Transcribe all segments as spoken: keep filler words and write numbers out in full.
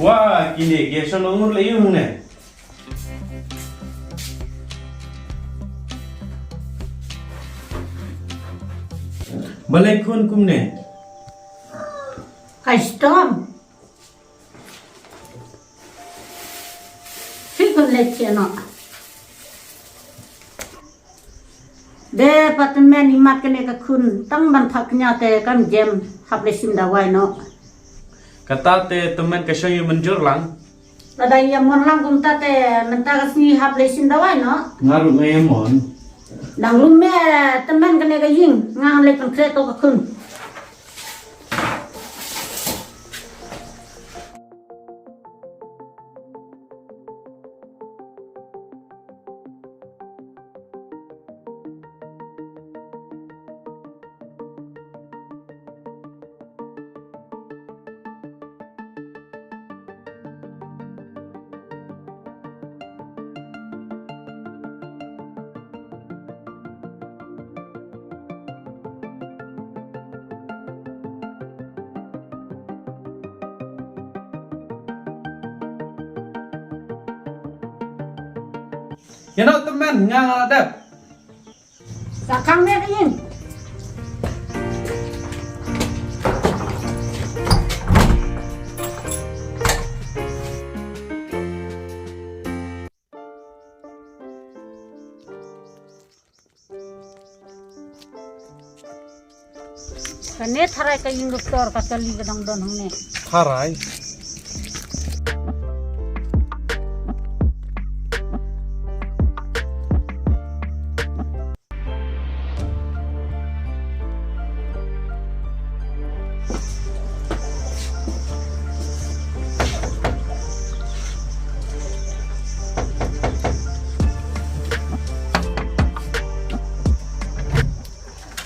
Wa, kine ki shon ngur le yung ne. Balei khun kumne? Ka shitom. Phi khun leit sha noh. De pat mynne i mat kane ka khun tang ban phah kñia te kam jem hap leit shim dawai noh. Kata te tymmen ka shong ïa mynjur lang. Lada ïa mon lang kumta te mynta ka sngi hap leit shim dawai noh. Nga ruh nga ïa mon. Dang lum me tymmen kane ka ïing nga leit pynkhreh to ka khun. Ïa noh tymmen nga la dep. Sa khang ne ka ïing. Kane tharai ka ïing doktor ka kali ka dang don hangne. Tharai.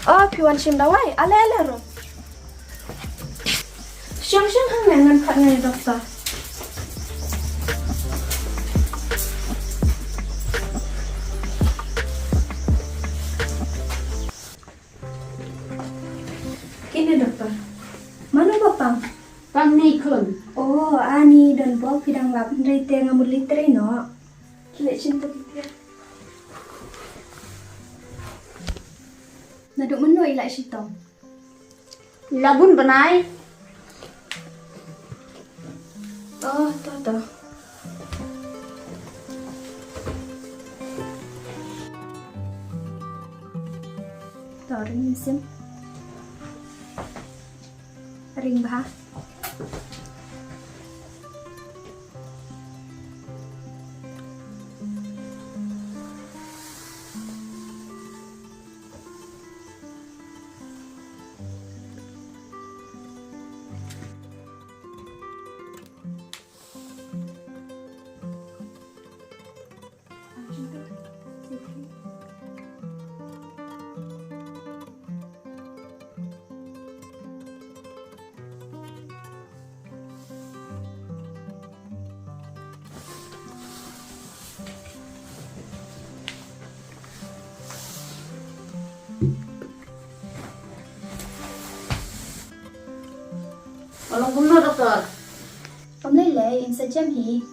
Oh, phi wan shim dawai. Ale, ale, ro. Shong, shong hangne ngan phah ïa i doktor. Kine doktor. Mano ba pang? Pang ni khun. Oh, ani don bok phi dang lap hynrei te nga mut leit trei noh. Ki leit shim to ki tiar. Naduh mynno i la shitom? La bun bnai. Oh, to, to. To, ring mynsiem. Ring bha. Ka long kumno, doktor? Kam lei lei, yn sa jem hi.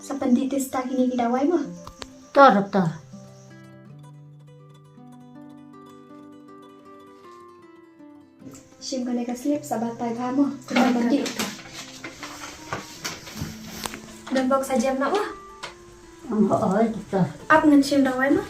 Sa pyndih test ïa kine ki dawai mo. To, doktor. Shim kane ka slip sa batai bha mo. Kane ka dih. Don bok sa jem noh mo. Ong ho oi kita. Ap ngan shim dawai mo.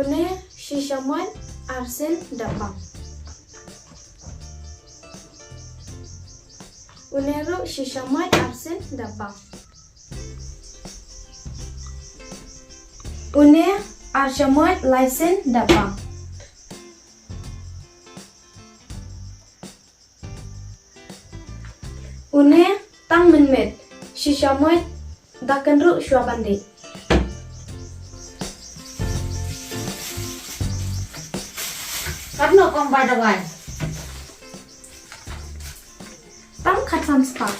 Une shi shamoit arsien da bang. Une ruh shi shamoit arsien da bang. Une ar shamoit laisien da bang. Une tang mynmiet, shi shamoit da kynruh shuwa ban dih. Katno kong bai dawai? Tang ka transfer.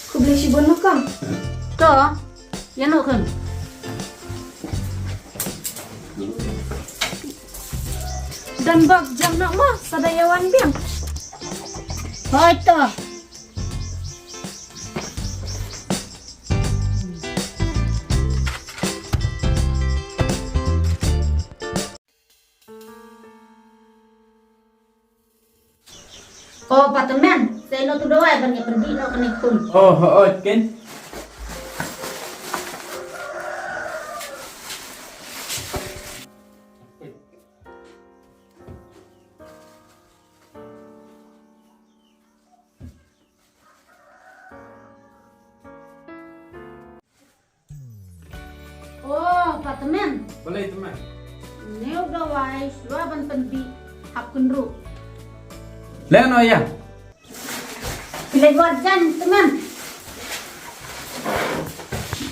Khublei shibun ma kong. To, ïa no khun. Don bok jam noh mo, sa da ïa wan biang. Hoi to. O, Patmen, sa ïa no tu dawai ban ïa pyndih noh kane khun. O, hooid, Ken. O, Patmen. Balei, Tmen? Une u dawai shuwa ban pyndih hap kynruh. Leh noh ïa. Phi leit wad jan, Tmen.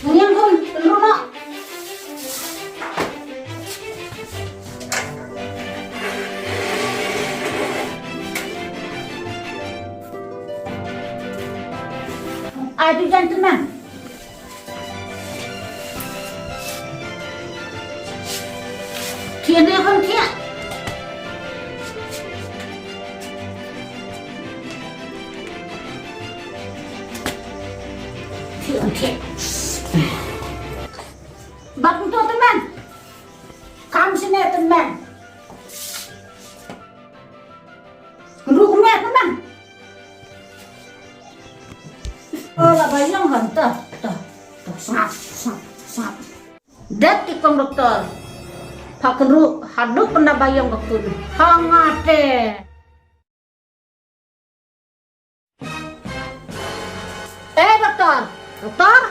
Ngiang khun, kynruh noh. Ai tu jan, Tmen. Thiah ne khun, thiah. Thiah, thiah. Bat kumto, Tmen. Kam shane, Tmen. Kynruh kumne, Tmen. O, la ba ïong han, to, to, to, sngap, sngap, sngap. Dep ki kong doktor. Phah kynruh haduh pynda ba ïong ka khun. Ha nga te. Eh, doktor. Doktor.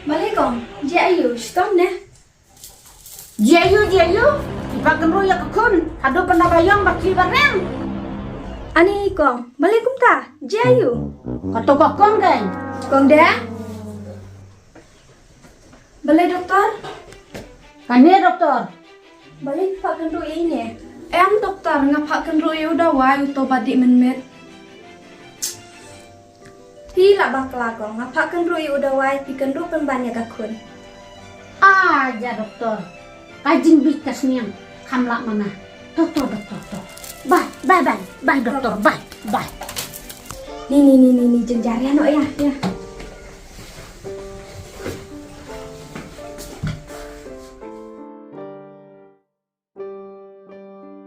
Balei kong, jia aiu, shitom ne? Jia aiu, jia aiu. Ki phah kynruh ïa ka khun haduh pynda ba ïong ba ki ba reng. Ani kong, balei kumta, jia aiu? Kato ka kong dei. Kong dei? Balei doktor? Kane doktor. Balei phi phah kynruh ïa ine? Em doktor, nga phah kynruh ïa u dawai uto ba dih mynmiet. Phi lah bakla kong, nga phah kynruh ïa u dawai, phi kynruh pynban ïa ka khun. Ah, ja doktor. Ka jingbit ka sniang kam lah mana. To, to, doktor, to. Bye, bye, bye, bye, doktor, bye, bye. Ni, ni, ni, ni, ni, jynjar ïa noh ïa, ïa.